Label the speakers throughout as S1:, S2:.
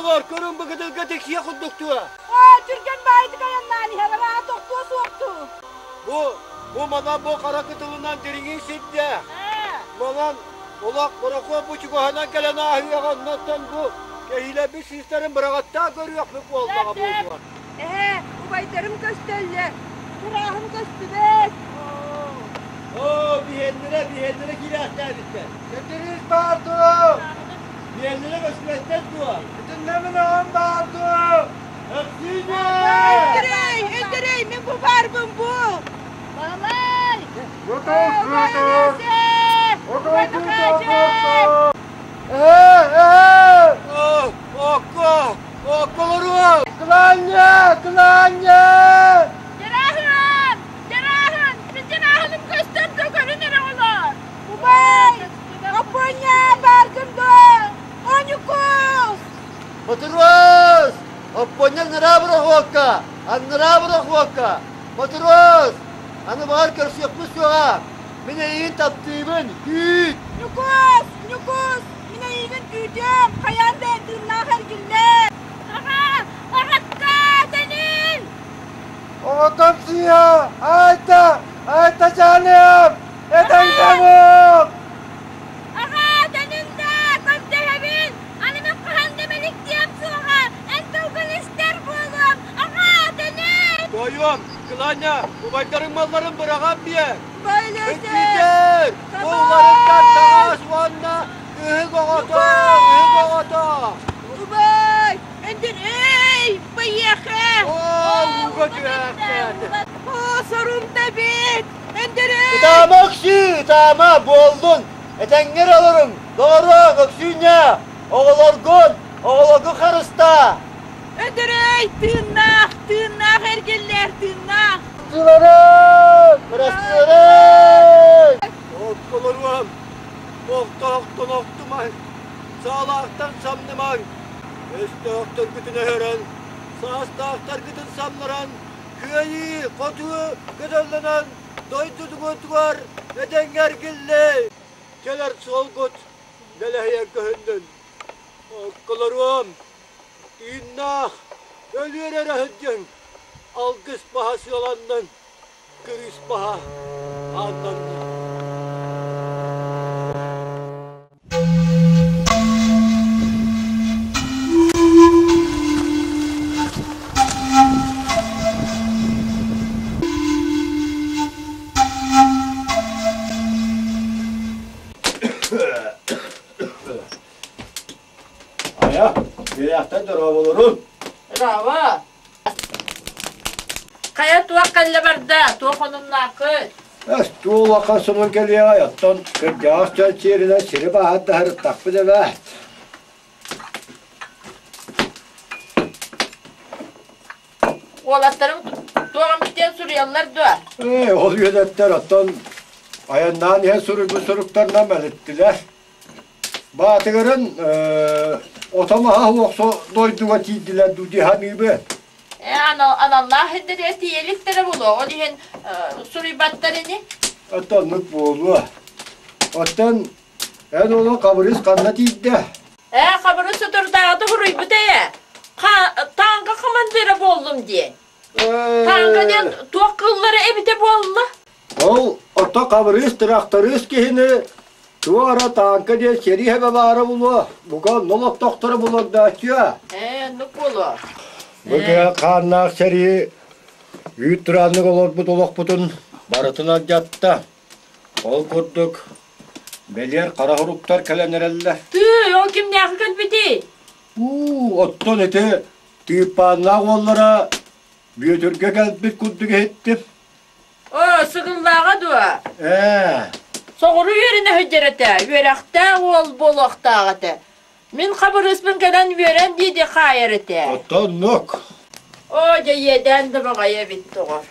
S1: Оҕолор, көрүҥ бу кытылга тиксиэ курдук дуо?
S2: Оо, түргэн баайдык айаннаан иһэр, араа тохтуо суохтуу.
S1: Бу, бу манан бу хара кытылынан дириҥии сирдэ. Манан олох борохуот бу чугаһынан кэлэн ааһыаҕа, оннуттан бу кэһиилэрбит сыыстарын быраҕаттаан көрүөхпүт буоллаҕа буолуо.
S2: Эһээ, убайдарым көстөллөр. Кырааһым көстүбэт.
S1: Оо, биһиэннэрэ, биһиэннэрэ киирээхтээбиттэр. Кэтириис баар дуо? Биһиэннэрэ көстүбэттэр дуо? Итиннэ мин аҕам баар дуо? Өксүүнэ!
S2: Өндөрөй, Өндөрөй, мин бу баарбын бу.
S3: Балай!
S2: Убай Өлөөсө! Убай Махаача!
S1: Ээ, ээ! Окко! Окколоруом! Кылаанньа! Кылаанньа!
S3: Дьарааһын! Дьарааһын! Мин дьарааһыным көстөр да көрүн эрэ оҕолор!
S2: Убай! Оппуонньа, бааргын дуо? Оньукуус!
S1: Матрос! Оппуонньа ныраа бырахуокка! Аннараа бырахуокка! Матрос! Аны баҕар көрсүөхпүт суоҕа! Мин эйигин таптыыбын, күүт!
S2: Ньукуус! Ньукуус! Мин эйигин күүтүөм! Хайаан да тыыннаах эргиллээ!
S3: Аҕа! Аҕакка! Тэнин!
S1: Оҕотом сыыһа! Айта! Айта дьааныам! Этэҥҥэ
S3: Аҕа! Тэнин да! Көрдөһөбүн! Аны мин хаһан да мэликтиэм суоҕа! Эн тылгын истэр буолуом! Аҕа! Тэнин!
S1: Тоойуом, Кылаанньа, убайдарыҥ малларын быраҕан биэр!
S2: Байлесе!
S1: Иккитэр! Бууларыттан таҥас уонна ыһык оҕото! Ыһык оҕото!
S2: Убай! Эндирей! Поехэ!
S1: Оо, ууга түһээхтээтэ.
S2: Оо, сорум да бит! Эндирей!
S1: Ытаама, Өксүү, ытаама, буоллун! Этэҥҥэ эрэ олоруҥ, доҕоруоҥ, Өксүүнньэ! Оҕолоргун, оҕолоргун харыстаа!
S2: Өндөрөй, тыыннаах, тыыннаах эргиллэр, тыыннаах!
S1: Бырастыыларыҥ! Бырастыыларыҥ! Окколоруом, охтоохтон охтумаҥ, саалаахтан самнымаҥ, өстөөхтөргүтүн өһөрөн, саастаахтаргытын самнаран, кыайыы, хотуу көтөллөнөн дойдутугутугар этэҥҥэ эргиллэй! Кэлэр суолгут нэлэһийэн көһүннүн! Окколоруом, Тыыннаах, өлүөр эрэ сылдьыҥ, алгыс баһа сыаланнын, кырыыс баһа ааннаннын. Айа, үөрэхтэн дорооболорун.
S3: Браво! Хайа туох кэллэ барда? Туох онуннааххыт?
S1: Эс, туолаха сылын кэлиэҕэй, оттон кырдьаҕас дьон сиэринэн сири бааһырдаһырыттахпыт эбээт.
S3: Уолаттарым туох эмитиэн суруйаллар дуо?
S1: Ээ, ол үөдэттэр оттон айаннаан иһэн суруйбут суруктарынан мэлиттилэр. Баатыгырын отомаһа охсо дойдуга тиийдилэр дуу дии саныыбын.
S3: Э, аналлаах сирдэригэр тиийэ иликтэрэ буолуо, ол иһин суруйбаттар ини.
S1: Оттон оннук буолуо. Оттон эн ону Хабырыыс ханна тиийдэ?
S3: Э, Хабырыыс соторутааҕыта суруйбут ээ. Тааҥка командира буоллум диэн. Тааҥка диэн туох кыллара эбитэ буолла?
S1: Ол ото Хабырыыс тырахтарыыс киһини туох эрэ тааҥка диэн сэрии эбэ баара буолуо, бука онно олохтоохторо буолуордааччыа.
S3: Ээ, оннук буолуо.
S1: Бу кыа хааннаах сэрии үүт турааннык олорбут олохпутун барытын алдьатта. Ол курдук бэлиэр хара хоруктар кэлэн эрэллэр.
S3: Тыый, ол кимнээхи кэлбитий?
S1: Уу, оттон ити тыыппааннаах уоллара Бүөтүргэ кэлбит курдук иһиттим.
S3: Оо, сыгыллааҕа дуо?
S1: Ээ.
S3: Соҕуруу үөрэнэ сылдьар этэ, үөрэхтээх уол буолуохтаах этэ. Мин хабырыыспын кэлэн үөрэн дии-дии хаайар этэ.
S1: Оттон оннук.
S3: Оо, дьэ иэдээн да баҕайы эбит доҕор.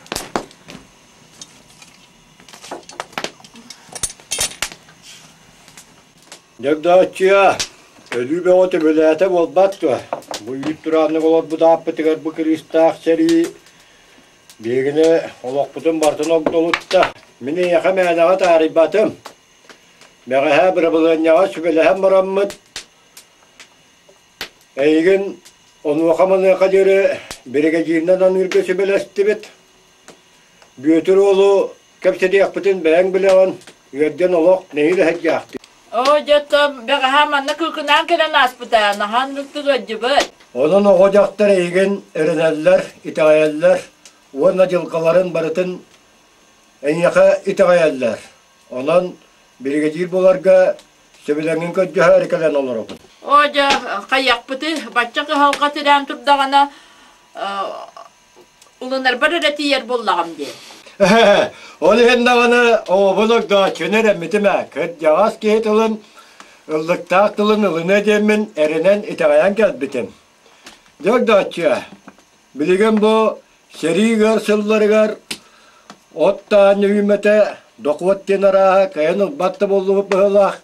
S1: Дьөгдөөччүө, өлүү бөҕө төбөлөөтө буолбат дуо? Бу үүт турааннык олорбут ааппытыгар бу кырыыстаах сэрии Биһигини олохпутун барытын огдолутта. Мин эйиэхэ мээнэҕэ таарыйбатым. Бэҕэһээ бырабылыанньаҕа сүбэлэһэн бараммыт, Эйигин онуоха-маныаха диэри биригэдьииринэн аныырга сүбэлэстибит. Бүөтүр уолу кэпсэтиэхпитин бэйэҥ билэҕин, үөрдэн олох нэһиилэ сылдьаахтыы.
S2: Оо, дьэ, оттон бэҕэһээ манна кыыкынаан кэлэн ааспыта, наһаа ынырыктык ыалдьыбыт.
S1: Онон оҕо дьахтар эйигин эрэнэллэр, итэҕэйэллэр уонна дьылҕаларын барытын эйиэхэ итэҕэйэллэр. Онон биригэдьиир буоларга сөбүлэҥҥин көрдөһөөрү кэлэн олоробун.
S2: Оо, дьэ, хайыахпытый, бачча кыһалҕа тирээн турдаҕына, ылынарбар эрэ тиийэр буоллаҕым дии.
S1: Ол иһин даҕаны оҕобун огдооччуну эрэммитим ээ. Кырдьаҕас киһи тылын, ыллыктаах тылын ылыныа диэммин эрэнэн итэҕэйэн кэлбитим. Дьэ, огдооччуя, билигин бу сэрии ыар сылларыгар от таанньа үүммэтэ, дохуот диэн арааһа кыайан ылбат да буоллубут быһыылаах.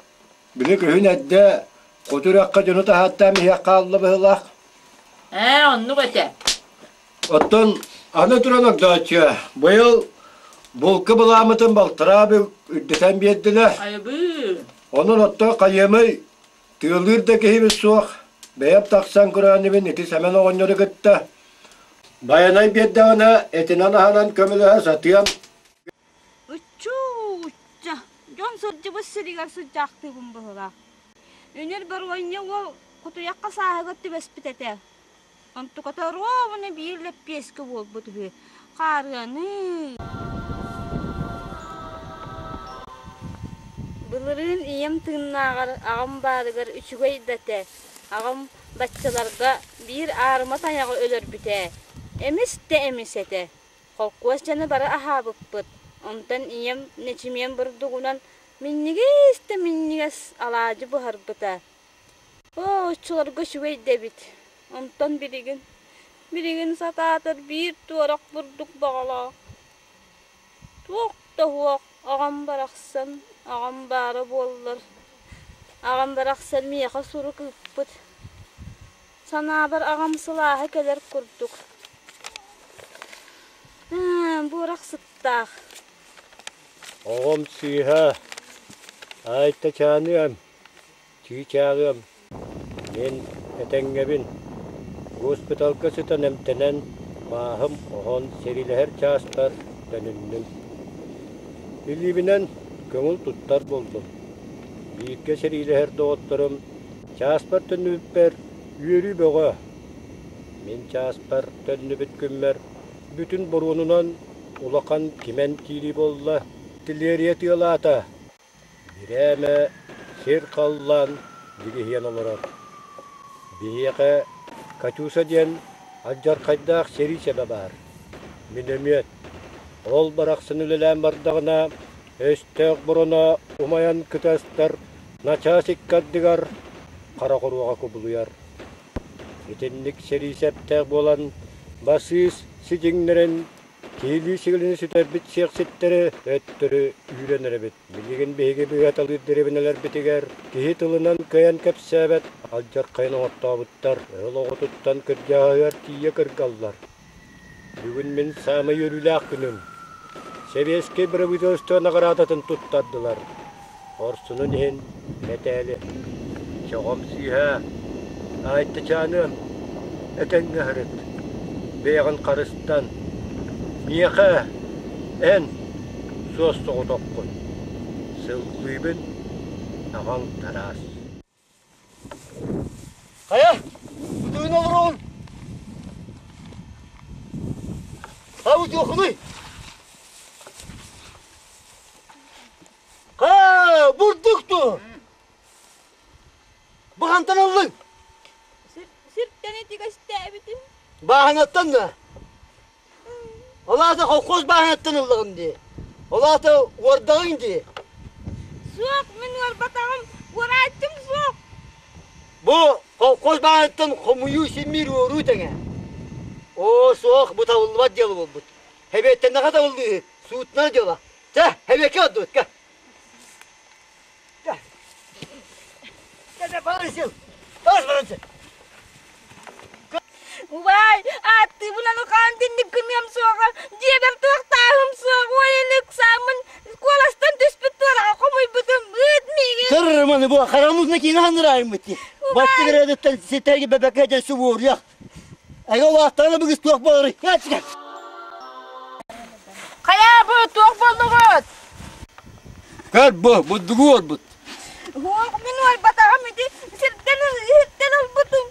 S1: Били күһүн эрдэ хоту үрэххэ дьону таһааттаан иһиэх хаалла быһыылаах.
S2: Ээ, оннук этэ.
S1: Оттон аны туран огдооччуя, быйыл булка былааммытын балтараа бүк үрдэтэн биэрдилэр.
S2: Айыбыы.
S1: Онон оттон хайыамый, тыалыыр да киһибит суох. Бэйэм тахсан көрөөнүбүн ити Сэмэн оҕонньору кытта. Байанай биэрдэҕинэ этинэн-аһынан көмөлөһө сатыам.
S3: Ыччуу, ычча, дьон сылдьыбыт сиригэр сылдьаахтыыбын быһыылаах. Үнүр Боруонньа уол кутуйахха сааһыгар түбэспит этэ. Онтуката оруобуна биир лэппиэскэ буолбут үһү. Хаарыаны. Былырыын ийэм тыыннааҕар аҕам баарыгар үчүгэй да этэ. Аҕам баччаларга биир аарыма тайаҕы өлөрбүтэ. Эмис да эмис этэ. Холкуос дьоно бары аһаабыппыт. Онтон ийэм нэчимиэн бурдугунан минньигэс да минньигэс алаадьы буһарбыта. Оо, оччолорго үчүгэй да эбит. Онтон билигин, билигин сатаатар биир туорах бурдук баҕалаах. Туох да суох, аҕам барахсан, аҕам баара буоллар. Аҕам барахсан миэхэ сурук ыыппыт. Санаабар аҕам сылааһа кэлэр курдук. Буорах сыттаах.
S1: Оҕом сыыһа, Аайтачааныам, чыычааҕыам, мин этэҥҥэбин. Госпиталга сытан эмтэнэн, мааһым оһон сэриилэһэр чааспар төнүннүм. Илиибинэн көҥүл туттар буоллум. Бииргэ сэриилэһэр доҕотторум Чааспар төннүбүппэр үөрүү бөҕө. Мин чааспар төннүбүт күммэр бүтүн боруонунан улахан кимэн киирии буолла. Артиллерия тыалаата. Бирээмэ сир-халлаан дьигиһийэн олорор. Биһиэхэ «Катюша» диэн алдьархайдаах сэрии сэбэ баар. Миномет. Ол барахсан үлэлээн бардаҕына, өстөөх бороно умайан кытастар начаас икки ардыгар хара хоруоҕа кубулуйар. Итинник сэрии сэптээх буолан басыыс сидьиҥнэрин киһилии сигилини сүтэрбит сиэхситтэри төттөрү үүрэн эрэбит. Билигин биһиги быыһаталыыр дэриэбинэлэрбитигэр киһи тылынан кыайан кэпсээбэт алдьархайын оҥортообуттар, ыал оҕотуттан кырдьаҕаһыгар тиийэ кыргаллар. Бүгүн мин саамай үөрүүлээх күнүм. Сэбиэскэй бырабыыталыстыба наҕараадатын туттардылар. Хорсунун иһин мэтээли. Чоҕом сыыһа, Аайтачааныам, этэҥҥэ сырыт, бэйэҕин харыстан. Миэхэ эн суос соҕотоххун. Сыллыыбын, аҕаҥ Тараас.
S4: Хайа, утуйун олоруун? Ха утуохунуй? Ха, бурдук ту! Бу хантан ыллыҥ?
S3: Сиртэн итигэстээбитим.
S4: Бааһынаттан да? Ол аата колхоз бааһынаттан ыллаҕын дии. Ол аата уордаҕыҥ дии.
S3: Суох, мин уорбатаҕым, уорааччым суох.
S4: Бу колхоз бааһынаттан хомуйуу симмиир уоруу тэҥэ. Оо, суох, бу табыллыбат дьыала буолбут. Хэбиэттэннэхэ табыллыыһы, суутунар дьыала. Чэ, хэбиэккэ отдубут, кэ. Кэ, баран сыл. Баран сыл.
S3: Убаай, ааттыыбын аны хаан тинник гыныам суоҕа, дьиэбэр туохтааһым суох, уойан ыксааммын куоластан түспүт туораҕа хомуйбутум, ыыт миигин.
S4: Кырманы бу харамузна киин ханныраайыммыт дии. Баччыгырыдыттан ситэги бэбэкэ дьэ субуоруйах. Эгэ улааттаҕына бүгүс туох буоларый? Кээчикэ!
S2: Хайа бу туох буоллугут?
S4: Көр бу, бурдугу уорбут.
S2: Уох, мин уорбатаҕым ити сиртэн иһиттэн ылбытым.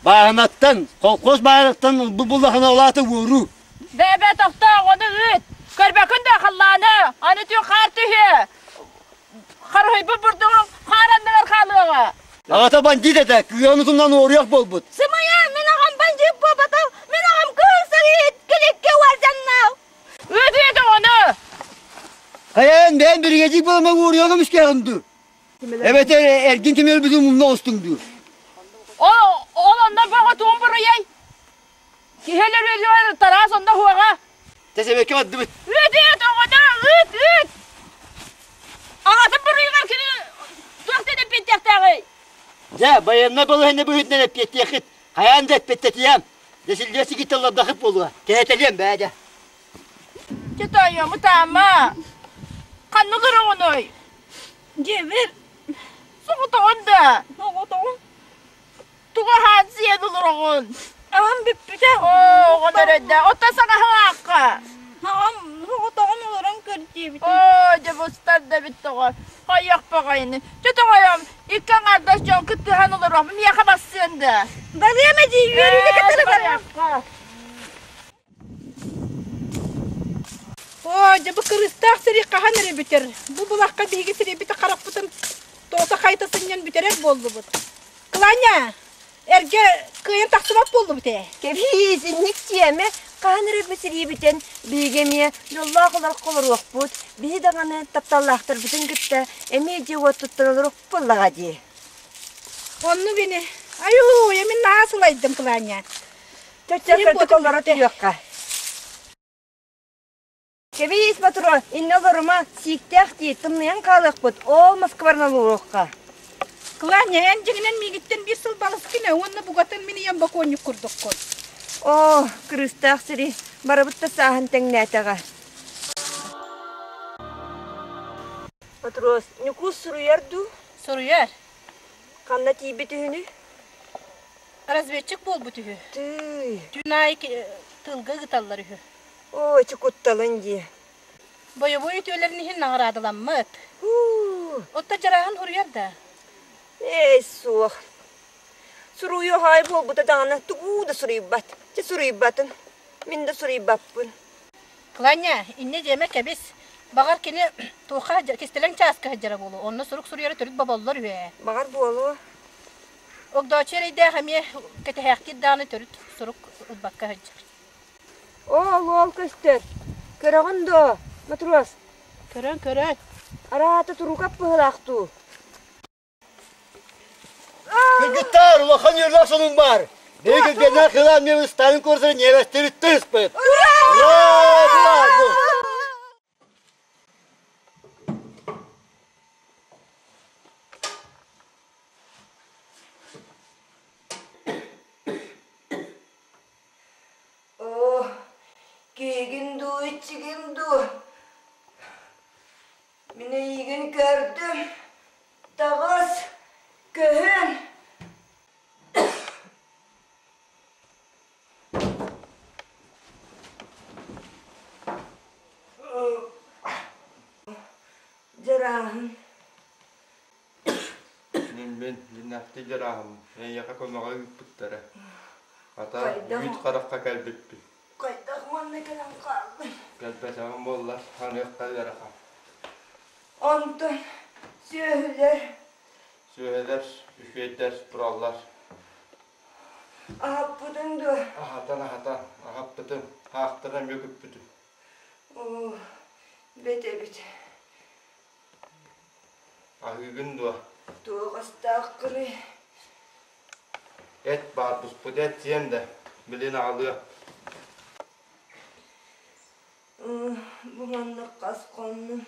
S4: Бааһынаттан, колхоз бааһынаттан ылбыт буллахына улаата уоруу.
S2: Бэбэ тохтоо, ону ыыт. Көрбөкүн да халлааны, аны түн хаар түһүө. Харыһыйбыт бурдугуҥ хаар анныгар хаалыаҕа.
S4: Аҕата бандит этэ, кыыһын утунан уоруйах буолбут.
S2: Сымыйа, мин аҕам бандит буолбатах, мин аҕам кыһыл сэрии киликкэ уордьаннаах. Ыыт ыыт оҕону!
S4: Хайаан бэйэн биригэдьик буолама уоруйаҕа көмүскээҕин дуу? Эбэтэр эргин ким өлбүтүн умна оҕустуҥ дуу?
S2: Ол, ол онно бөҕө туом буруйай? Киһи өлөрүөлүгэр тараас онно уһуоҕа.
S4: Тэсэбэккэ бардыбыт.
S2: Ыыт ыыт оҕону ыыт ыыт! Аҕатын буруйугар кини туох диэн эппиэттиэхтээҕий?
S4: Дьэ, байыаннай балаһыанньа быһыытынан эппиэттиэххит. Хайаан да эппиэттэтиэм. Дьэ, силлиэ сигитталлардахыт буолуо. Кэһэтэлиэм бээ дьэ.
S2: Чэ тоойуом ытаама. Ханна олороҕунуй? Дьиэбэр. Соҕотоҕун да? Соҕотоҕун. Тугу аһаан сиэн олороҕун? Аһым бүппүтэ. Оо, оҕон эрэйдэ. Оттон саҥаһыҥ аахха. Аҕам соҕотоҕун олорон көр диэбитим. Оо, дьэ бустар да эбит тоҕо. Хайыах баҕайыны. Чэ тоҕойом, икки аҥаардас дьон кыттыһан олоруох. Миэхэ бассыан да. Барыам эдьиий, үөрүүнү кытары барыам.
S5: Оо, дьэ бу кырыыстаах сири хаһан эрэ бүтэр. Бу булахха биһиги сирэйбит харахпытын тоҕо хайта сынньан бүтэрэр буоллубут. Кланя, эргэ кыайан тахсыбат буоллубут ээ.
S6: Кэбиис, инник сиэмэ, хаһан эрэ бу сирии бүтэн, биһиги эмиэ дьоллоох олоххо олоруохпут, биһи даҕаны тапталлаахтарбытын кытта эмиэ дьиэ-уот туттан олоруохпут буоллаҕа дии.
S5: Оннук ини. Айуу, мин наһаа сылайдым, Кланя.
S6: Чоччо кырдык олоро түһүөххэ. Кэбиис, Батуро, иннэ олорума, сииктээх дии, тымныйан хаалыахпыт, ол Москварынан олоруохха.
S5: Кланя, эн дьиҥинэн миигиттэн биир сыл балыскын уонна бугатын мин ийэм бокуонньук курдуккун.
S6: Оо, кырыыстаах сири, барыбыт да сааһын тэҥнээтэҕэ. Матрос, Ньукуус суруйар дуу?
S5: Суруйар.
S6: Ханна тиийбит үһүнүй?
S5: Разведчик буолбут үһү.
S6: Тыый.
S5: Түүн аайы тылга ыыталлар үһү.
S6: Оо, ити кутталын дии.
S5: Бойобуой үтүөлэрин иһин наҕараадаламмыт.
S6: Һуу.
S5: Отто дьарааһын суруйар да?
S6: Эй, суох. Суруйуох аайы буолбута даҕаны тугу да суруйбат. Чэ суруйбатын. Мин да суруйбаппын.
S5: Кланя, инньэ диэмэ кэбис. Баҕар кини туохха кистэлэҥ чааска сылдьара буолуо. Онно сурук суруйара төрүт боболлор үһү ээ.
S6: Баҕар буолуо.
S5: Огдооччу эрэйдээх эмиэ кэтэһээхтиир даҕаны төрүт сурук ылбакка сылдьар.
S6: Оол, уол көстөр. Көрөҕүн дуо, матрос?
S5: Көрөн, көрөн.
S6: Араата турукап быһылаах дуу?
S4: Кыргыттар, улахан үөрүүлээх сонун баар. Биһиги кыргыттар кылаан миэбин Сталин курсары ньиэмэстэри тыспыт. Ура! Ура!
S6: Оо, киһигин дуу, иччигин дуу? Мин эйигин көрдүм. Таҕыс, көһүн. Дьарааһын.
S7: Мин мин дьиннээхтии дьарааһым эйиэхэ көмөҕө ыыппыттара. Хата үүт харахха кэлбиппин.
S6: Хайдах манна кэлэн хааллым?
S7: Кэлбэтэҕим буоллар, ханыахха ыарахан.
S6: Онтон сүөһүлэр
S7: Сүөһүлэр, үчүгэйдэр тураллар.
S6: Аһаппытыҥ дуо?
S7: Аһатан, аһатан, аһаппытым. Аахтара эмиэ күппүтүм.
S6: Оо, бэт эбит.
S7: Аһыыгын дуо?
S6: Туох астааххыный?
S7: Эт баар буспут эт сиэн да, билин аҕалыа.
S6: Бу маннык хас хоннум?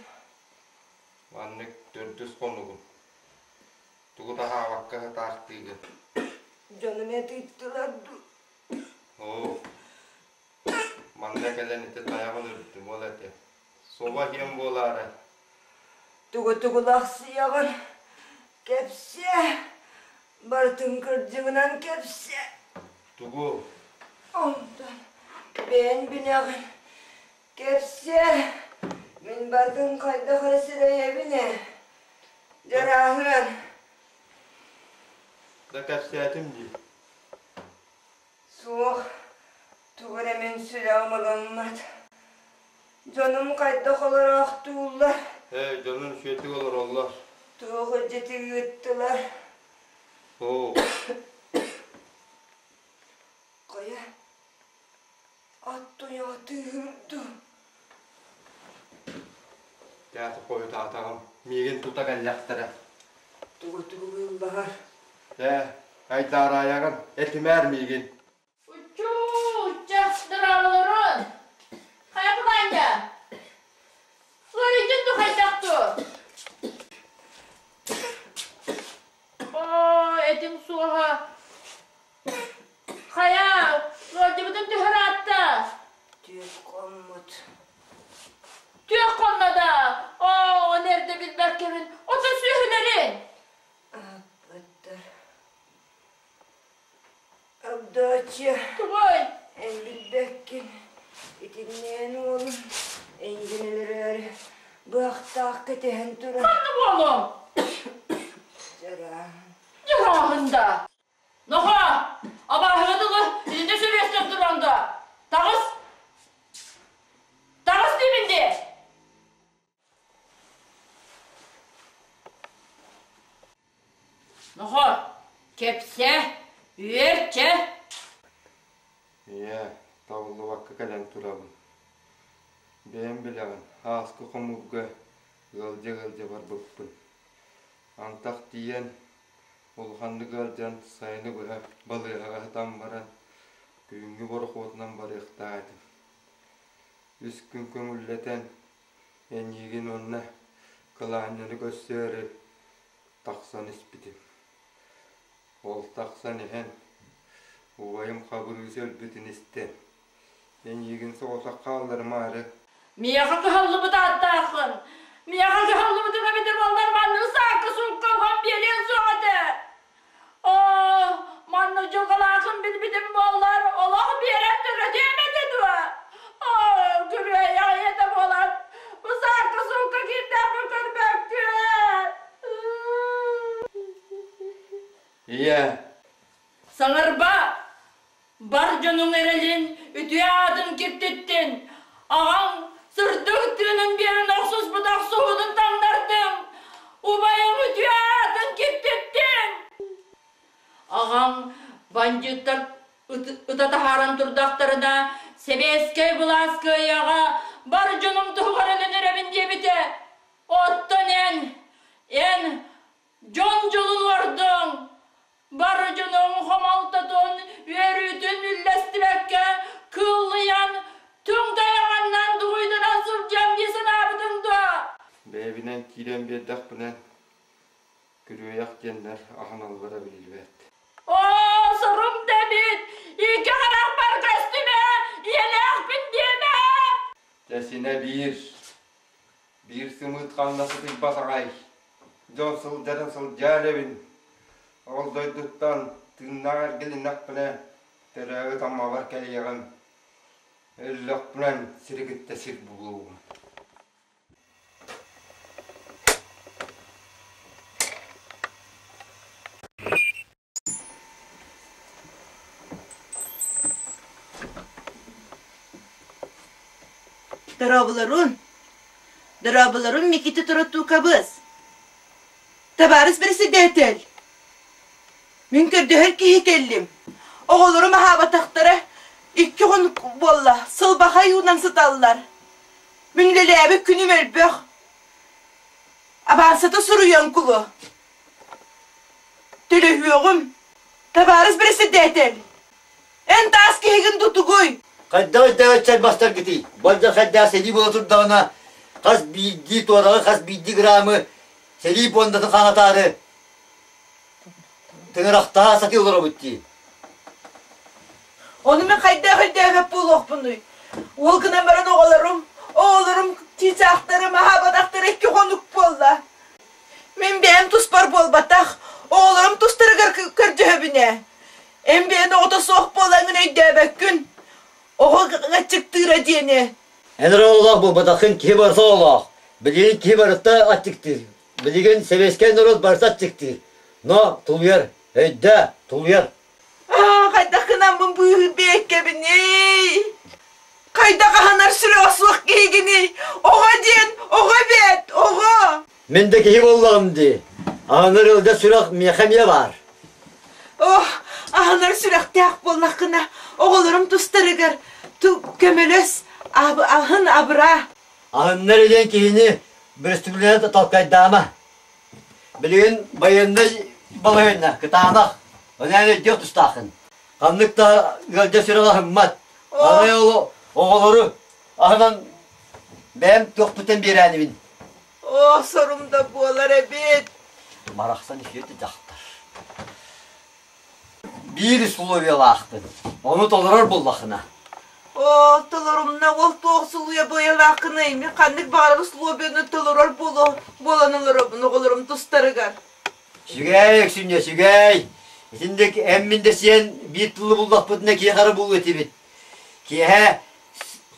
S7: Маннык төрдүс хонугум. Тугу да аһаабакка сатаахтыыгын.
S6: Дьонум этыыттылар дуу?
S7: Оо, манна кэлэн ити тайаҕын үрдүм ол этэ. Суоба иһиэм буолаары.
S6: Тугу-тугу лахсыйаҕын? Кэпсээ. Барытын кырдьыгынан кэпсээ.
S7: Тугу?
S6: Онтон бэйэн билэҕин. Кэпсээ. Мин барытын хайдах эрэ сэрэйэбин ээ. Дьарааһын.
S7: Да кэпсээтим дии.
S6: Суох, тугу эрэ мин сүрэҕим ылыммат. Дьонум хайдах олороохтууллар?
S7: Ээ, дьонун үчүгэйдик олороллор.
S6: Туох илдьити ыыттылар?
S7: Оо.
S6: Хайа, ат туйаҕа тыаһырды.
S7: Театр хойутаатаҕым, миигин тута кэллэхтэрэ.
S6: Тугу-тугу ыллаһар?
S7: Ээ, айдаараайаҕын, этимээр миигин.
S2: Уччуу, дорооболорун! Хайа кылаанньа? Суорыйдын ду хайдах ду? Оо, этиҥ суоһа. Хайа, ыалдьыбытын түһэр аатта.
S6: Түөх хоммут.
S2: Түөх хонно да? Оо, оны эрдэ билбэккэбин. Ото сүөһүлэрин.
S6: Аппыттар. Авдотья,
S2: Тугуй?
S6: эн билбэккин, итиннээн уолум эйигин өлөрөөрү быһахтаах кэтэһэн турар.
S2: Ханна буолуом?
S6: Дьарааһын.
S2: Дьарааһын да? Нохоо, абааһыга дылы итиннэ сүрүөстэн туран да, таҕыс! Таҕыс диибин дии! Нохоо, кэпсээ, үөр чэ!
S7: Ийээ, табыллыбакка кэлэн турабын. Бэйэм билэҕин, ааскы хомуурга ыалдьа-ыалдьа барбыппын. Антах тиийэн, улаханнык ыалдьан сайыны быһа балыыһаҕа сытан баран, күһүҥҥү борохуотунан барыахтаах этим. Үс күн көҥүллэтэн, эйиигин уонна кылаанньаны көрсөөрү тахсан испитим. Ол тахсан иһэн, убайым Хабырыыс өлбүтүн истэн, эйиигин соҕотох хаалларымаары
S2: Миэхэ кыһаллыбыт ааттааххын. Миэхэ кыһаллыбытыҥ эбитэ буоллар маннык саакка-суукка уган биэриэҥ суох этэ. Оо, маннык дьылҕалааххын билбитим буоллар, олох биэрэн төрөтүөм этэ дуо? Оо, күрүөйэх ийэтэ буолан, бу саакка-суукка киирдэхпин көрбөккүөн.
S7: Ийээ,
S2: Саҥарба! Бар дьонуҥ эрэлин, үтүө аатын киртиттин! Аҕаҥ сырдык тыынын биэрэн охсуспут охсуһуутун таҥнардыҥ! Убайыҥ үтүө аатын киртиттиҥ! Аҕаҥ бандьыыттар ыта таһааран турдахтарына, сэбиэскэй былаас кыайыаҕа бар дьонум туһугар өлөн эрэбин диэбитэ. Оттон эн, эн дьон дьолун уордуҥ! Бары дьонуҥ хомолтотун, үөрүүтүн үллэстибэккэ, кыыллыйан, түҥ тайаҕаннан дугуйданан сылдьыам дии санаабытыҥ дуо?
S7: Бэйэбинэн киирэн биэрдэхпинэ, күрүөйэх диэннэр аһыналлара биллибэт.
S2: Оо, сорум да эбит! Икки харахпар көстүмэ, ийэлээхпин диэмэ!
S7: Дьэ синэ биир, биир сымыыт ханна сытыйбат аҕай. Дьон сылдьарын сылдьаа эрэбин. Ол дойдуттан тыыннаах эргилиннэхпинэ, төрөөбүт Аммабар кэлиэҕим. Өллөхпүнэн сири кытта сир булуоҕум.
S8: Дорооболорун! Дорооболорун, Микита Туротуукабыс! Табаарыс бэрэссэдээтэл! Мин көрдөһөр киһи кэллим. Оҕолорум аһаабатахтара икки хонук буолла, сылбахай уунан сыталлар. Мин үлэлээбит күнүм өлбөх. Абаансата суруйан кулу. Төлөһүөҕүм. Табаарыс бэрэссэдээтэл, эн таас киһигин дутугуй?
S4: Хайдах өйдөөх чалбастаргытый? Болдьох хайдах сэлии буола турдаҕына, хас биирдии туораҕы, хас биирдии грамы сэлии пуондатын хаҥатаары тыҥырахтаһа сатыы олоробут дии.
S8: Ону мин хайдах өйдөөбөт буолуохпунуй? Уол гынан баран оҕолорум, оҕолорум чыычаахтарым аһаабатахтара икки хонук буолла. Мин бэйэм туспар буолбатах. Оҕолорум тустарыгар көрдөһөбүн ээ. Эн бэйэн оҕото суох буолаҥҥын өйдөөбөккүн. Оҕо аччыктыыра диэни.
S4: Эн эрэ оҕолоох буолбатаххын, киһи барыта оҕолоох. Билигин киһи барыта аччыктыыр. Билигин сэбиэскэй норуот барыта аччыктыыр. Но тулуйар, өйдөө, тулуйар.
S8: Аа, хайдах гынаммын быыһыыр бэйэккэбиний? Хайдах аһынар сүрэҕэ суох киһигиний? Оҕо диэн оҕо эбээт, оҕо!
S4: Мин да киһи буоллаҕым дии. Аһынар ыалдьар сүрэх миэхэ эмиэ баар.
S8: Ох, аһынар сүрэхтээх буоллаххына, оҕолорум тустарыгар көмөлөс, аһын абыраа.
S4: Аһыннар диэн киһини преступление толкайдаама. Билигин байыаннай балаһыанньа кытаанах, онон өйдүөх тустааххын. Ханнык да ыалдьар сүрэх аһыммат. Арай ол оҕолору аһынан бэйэм туохпуттан биэрээнибин.
S8: Оо, сорум да буолар эбит.
S4: Барахсан үһүөтэ дьахтар. Биир условиялаахпын. Ону толорор буоллахына.
S8: Оо, толорумна ол туох сулуйа буойалааххыный? Мин ханнык баҕарар условияны толорор буолан олоробун оҕолорум тустарыгар.
S4: Сүгэй, Өксүнньэ, сүгэй! Итинник эн мин да сиэн биир тылы буллахпытына киһи хара буолуо этибит. Киэһэ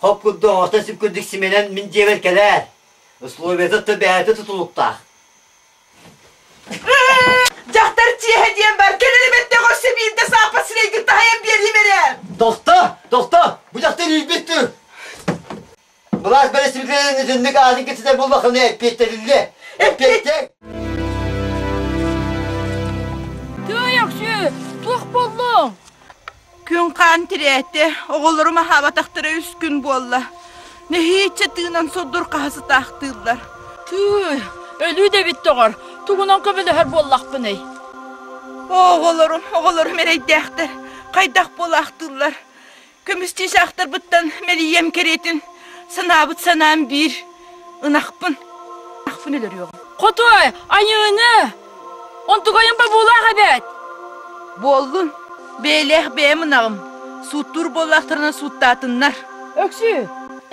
S4: хоп курдук оҥостон сип курдук симэнэн мин дьиэбэр кэлээр. Условията да бэйэтэ тутулуктаах.
S8: Дьахтар чиэһэ диэн бар, кэлэр эбэтте өссө биирдэ сааппат сирэйгин таһайан биэриим эрэ.
S4: Тохто! Тохто! Бу дьахтар иирбит дуу? Былаас бэрэстэбиитэлин итинник аатын кэпсэтэр буоллаххына эппиэттэриллиэ. Эппиэттээ!
S2: Тыый, Өксүү, туох буоллуҥ?
S8: Күн хаан тирээтэ, оҕолорум аһаабатахтара үс күн буолла. Нэһииччэ тыынан содур хаһа сытаахтыыллар.
S2: Тыый, өлүү да эбит доҕор, тугунан көмөлөһөр буоллахпыный?
S8: Оҕолорум, оҕолорум эрэйдээхтэр, хайдах буолаахтыыллар. Көмүс чыычаахтарбыттан мэлийиэм кэриэтин санаабыт санаам биир, ынахпын, ынахпын өлөрүөҕүм.
S2: Хотуой, айыыны! Онтугайым бобуулаах эбээт!
S8: Буоллун, бэйэлээх бэйэм ынаҕым, сууттуур буоллахтарына сууттаатыннар.
S2: Өксүү,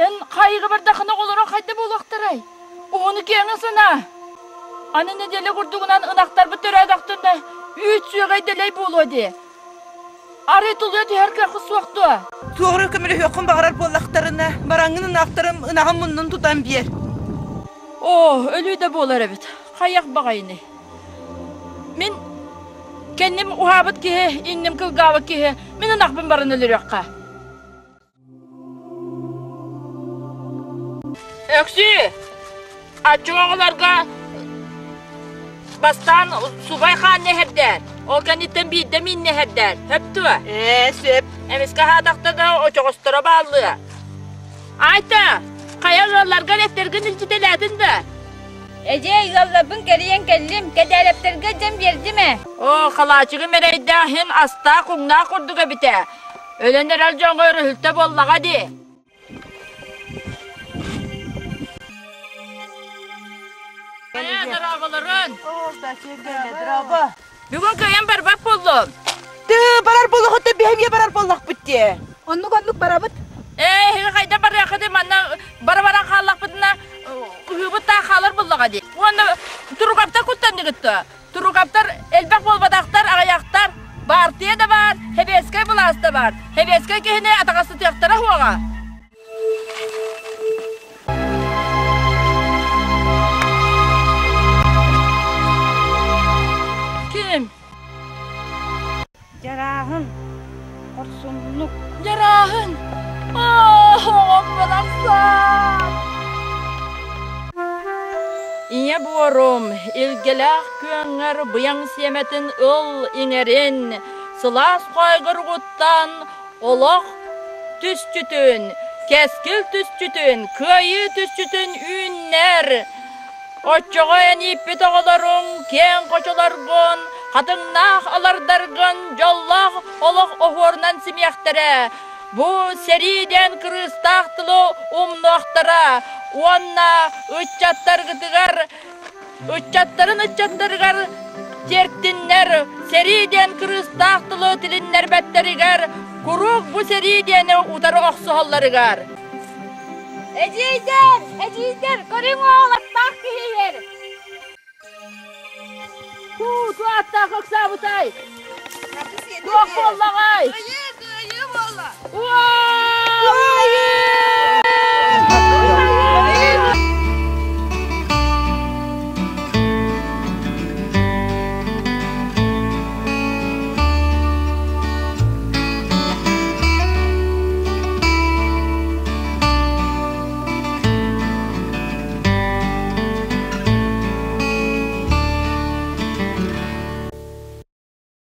S2: эн хайыга бардаххына оҕолоро хайда буолуохтарай? Уһуну киэҥи санаа. Аны нэдиэлэ курдугунан ынахтарбыт төрөөтөхтөрүнэ үүт сүөгэй дэлэй буолуо дии. Арыы тулуйа түһэр кыаххыт суох дуо?
S8: Туох эрэ көмөлөһүөххүн баҕарар буоллахтарына, бараҥҥын ынаахтарым ынаҕым муннун тутан биэр.
S2: Оо, өлүү да буолар эбит. Хайах баҕайыный? Мин кэнним уһаабыт киһи, инним кылгаабыт киһи, мин ынахпын баран өлөрүөххэ. Өксүү, аччык оҕолорго бастаан субай хаан нэһэрдээр, ол кэнниттэн биирдэ миин нэһэрдээр, сөп дуо?
S8: Ээ, сөп.
S2: Эмискэ аһаатахта да очоҕосторо бааллыа. Айта, хайа ыалларгар эттэргин илдьитэлээтин да?
S3: Эдьиэй, ыалларбын кэрийэн кэллим, кэдээрэптэргэ дьэн биэрдим ээ.
S2: Оо, халаачыгым эрэйдээх иһин астаах-уҥнаах курдук эбитэ. Өлөн эрэр дьоҥҥо өрүһүлтэ буоллаҕа дии. Ээ, дорооболорун. Бүгүн кыайан барбат буоллум.
S8: Тыы, барар буолуохуттан биһэмиэ барар буоллахпыт дии.
S5: Оннук-оннук барабыт.
S2: Ээ, эһиги хайда барыаххытый манна бара-баран хааллахпытына ыһыыбыт таах хаалар буоллаҕа дии. Уонна туругаптар куттанныгыт дуо? Туругаптар элбэх буолбатахтар, аҕыйахтар. Баартыйа да баар, сэбиэскэй былаас да баар. Сэбиэскэй киһини атаҕастатыахтара суоҕа. Ким?
S3: Дьарааһын, хорсуннук.
S2: Дьарааһын! Оҕом барахсан! Ийэ буорум, илгэлээх күөҥҥэр быйаҥ сиэмэтин ыл иҥэрин, сылаас хоойгор угуттан олох түсчүтүн, кэскил түсчүтүн, кыайыы түсчүтүн үүннэр! Оччоҕо эн ииппит оҕолоруҥ киэҥ хочолоргун, хатыҥнаах алардаргын дьоллоох олох оһуорунан симиэхтэрэ. Бу сэрии диэн кырыыстаах тылы умнуохтара уонна ыччаттаргытыгар ыччаттарын ыччаттарыгар тиэртиннэр, сэрии диэн кырыыстаах тылы тилиннэрбэттэригэр, куруук бу сэрии диэни утары охсуһалларыгар.
S3: Эдьиийдэр, эдьиийдэр, көрүҥ оҕолортоох киһи иһэр.
S2: Туу, туу аттаах ыксаабытай! Туох буоллаҕай?
S8: Кыайыы, кыайыы буолла!
S2: Уа!